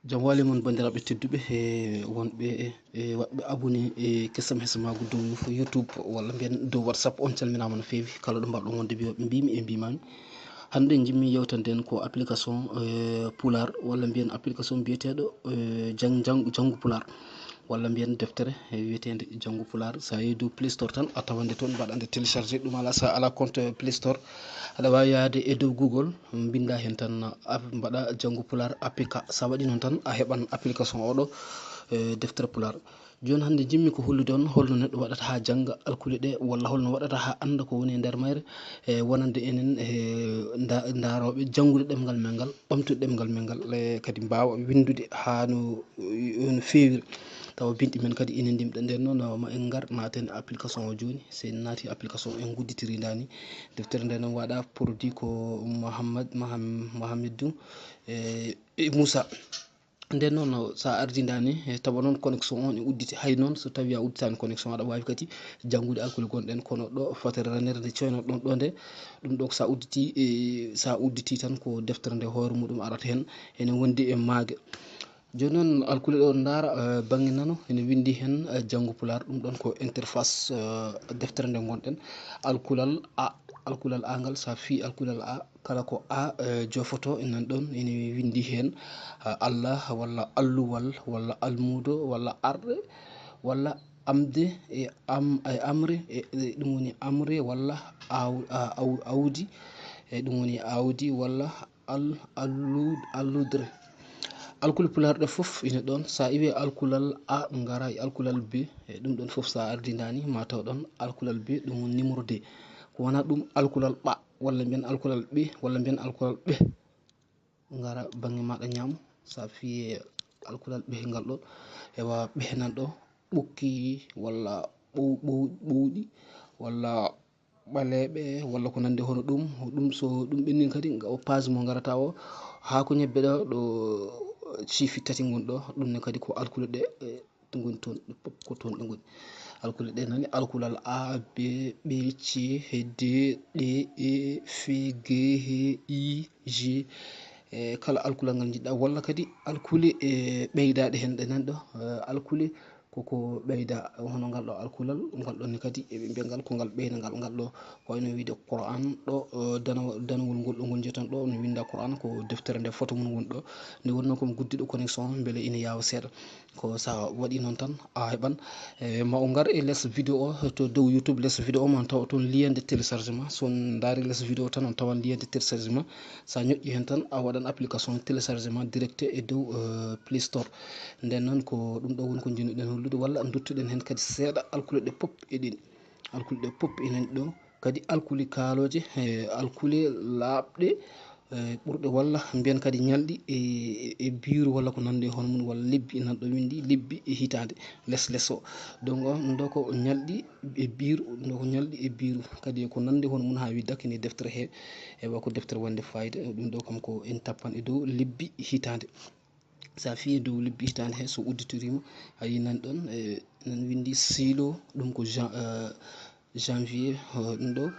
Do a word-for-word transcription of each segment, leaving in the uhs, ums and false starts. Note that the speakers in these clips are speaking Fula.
Jam wali mon, banndiraaɓe tedduɓe, e wonɓe e waɗɓe abonné e Kesam Hesamagu dow YouTube walla mbiyen dow WhatsApp. On calminaama no feewi, kala ɗo mbaɗɗon wonde mbiyo ɓe mbimi e mbimami. Hannde jimmi yewtanden ko application, e, Pulaar walla mbiyen application mbiyeteeɗo, e, jang-, jang-, Janngu Pulaar walla mbiyen deftere, e, wiyeteende Janngu Pulaar. So a yehi dow Play Store tan, a tawan nde toon, mbaɗa nde télécharger. Ɗum alaa, so a alaa compte Play Store, aɗa waawi yahde e dow Google, mbinnda heen tan, a-, mbaɗa Janngu Pulaar A P K. So a waɗi noon tan, a heɓan application oɗo, e, deftere Pulaar. Jooni hannde jimmi ko hollude on holno neɗɗo waɗata haa jannga alkule ɗe, walla holno waɗata haa annda ko woni e nder mayre, e, wonande enen, e, nda-, ndarooɓe janngude ɗemngal men ngal, ɓamtude ɗemngal men ngal, e, kadi mbaawa winndude haa no, no feewiri. Tawa binndi men kadi ina ndimɗa. Nden noon, ma en ngar naaten e application o jooni. So en naati application, en ngudditiri ndaa ni. Deftere nde noon waɗa produit ko Mohammad, Maham-, Mohamedou, e, e Moussa. Nden noon, so a ardii ndaa ni, e, tawa noon connexion on e udditi. Hay noon so tawi a udditaani connexion, aɗa waawi kadi janngude alkule gonɗen, kono ɗo fatere ranere nde coynoɗon ɗo nde, ɗum ɗo ko so a udditi, e, so a udditi tan ko deftere nde hoore muɗum arata heen, ene wondi e maage. Jooni noon alkule ɗo ndaara, e, bannge nano ene winndi heen, e, Janngu Pulaar, ɗum ɗon ko interface, e, deftere nde ngonɗen. Alkulal A, alkulal A ngal, so a fii alkulal A, kala ko A, e, jofoto, nan ɗon ene winndi heen, e, Allah walla alluwal walla almuudo walla arɗe walla amde e am-, e amre, e, e ɗum woni amre walla aw-, a-, aw-, awdi, e ɗum woni awdi walla al-, allu-, alludre. Alkule Pulaar ɗe fof ina ɗon. So a iwi alkulal A, ngara e alkulal B, e ɗum ɗon fof so a ardii ndaa ni, ma taw ɗon alkulal B, ɗum woni numéro deux. Ko wona ɗum alkulal ɓa, walla mbiyen alkulal ɓe, walla mbiyen alkulal ɓe. Ngara bannge maɗa ñaamo, so a fii alkulal ɓe ngal ɗo, ewa ɓe nan ɗo, ɓukki walla ɓow-, ɓow-, ɓowɗi walla ɓaleeɓe walla ko nanndi hono ɗum. Ɗum so ɗum ɓenni kadi, nga-, o page mo ngarata o, haa ko ñebbe ɗo, ɗo ciifi tati ngon ɗo, ɗum ne kadi ko alkule ɗe, e, ngoni toon, ɗe pop ko toon ɗe ngoni. Alkule ɗe nani, alkulal A, B, ɓe, C, he, D, ɗe, E, F, G, he, I, G, e kala alkulal ngal njiɗɗa, walla kadi alkule, e, ɓeydaaɗe heen ɗe nan ɗo, e, alkule koko ɓeyda, hono ngal ɗo alkulal, ngal ɗon ne kadi, eɓe mbiya ngal ko ngal ɓeydangal, ngal ɗo ko wayno wiide Qur'an ɗo, e, dana-, danawol ngol ɗo ngol njeton ɗo, no winnda Qur'an, ko deftere nde photo mum woni ɗo. Nde wonno ko mi guddiɗo connexion, mbele ina yaawa seeɗa. Ko so a waɗi noon tan, a heɓan. E, ma o ngar e les vidéo o, to dow YouTube les vidéo o, ma on tawa toon lien de téléchargement. So on ndaari les vidéo o tan, on tawan lien de téléchargement. So a ñoƴƴi heen tan, a waɗan application téléchargement direct e dow, e, Play Store. Nden noon ko ɗum ɗo woni ko njiɗnoɗen hollude, walla duttuɗen heen kadi seeɗa alkule ɗe pop e ɗin. Alkule ɗe pop enen ɗo. Kadi alkule kaalooje, e, alkule laaɓɗe, e, ɓurɗe walla mbiyen kadi ñalɗi e, e, e biiru walla ko nanndi e hono mum, walla lebbi, nan ɗo winndi lebbi e hitaande, les, les o. Donc, on ɗo ko ñalɗi e biiru, ɗum ɗo ko ñalɗi e biiru. Kadi ko nanndi hono mum haa wi dakkini deftere he, ewa ko deftere wonde fayida, ɗum ɗo kam ko en tappan e dow lebbi e hitaande. So a fii e dow lebbi hitaande he, so udditoriima, a yi nan ɗon, e, nan winndi silo, ɗum ko jan-, e, janvier, e, ɗum ɗo,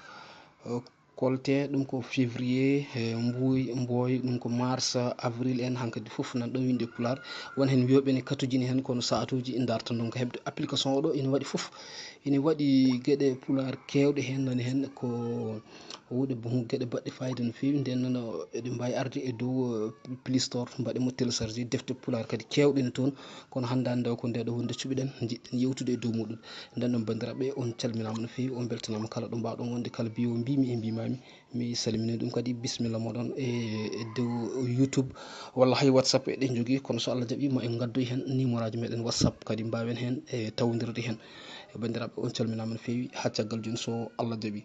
e, kolte, ɗum ko février, e, mbuy-, mboy, ɗum ko mars, avril en, hankadi fof nan ɗon winndi e pulaar. Won heen wiyooɓe ne katujini heen, kono saatuuji ndarta ndonka heɓde application o ɗo ina waɗi fof. Ina waɗi geɗe pulaar keewɗe heen, nani heen ko wuuɗe bo-, geɗe baɗɗe fayida no feewi. Nden noon, eɗen mbaawi arde e dow, eh, Play Store, mbaɗen mo télécharger, defte pulaar kadi keewɗe no toon. Kono hannde hannde o ko nde ɗo wonde cuɓiɗen, njiɗɗen yewtude e dow muɗum. Nden noon, banndiraaɓe, on calminaama no feewi, on mbeltanaama kala ɗo mbaawɗon wonde, kala biyo mbimi e mbimami. Mi salmini ɗum kadi, bisimilla moɗon e, e dow YouTube walla hay WhatsApp eɗen jogii, kono so Allah jaɓi ma en ngaddoy heen numéro aji meɗen WhatsApp kadi mbaawen heen e tawondirde heen. E banndiraaɓe, on calminaama no feewi, haa caggal jooni so Allah jaɓi.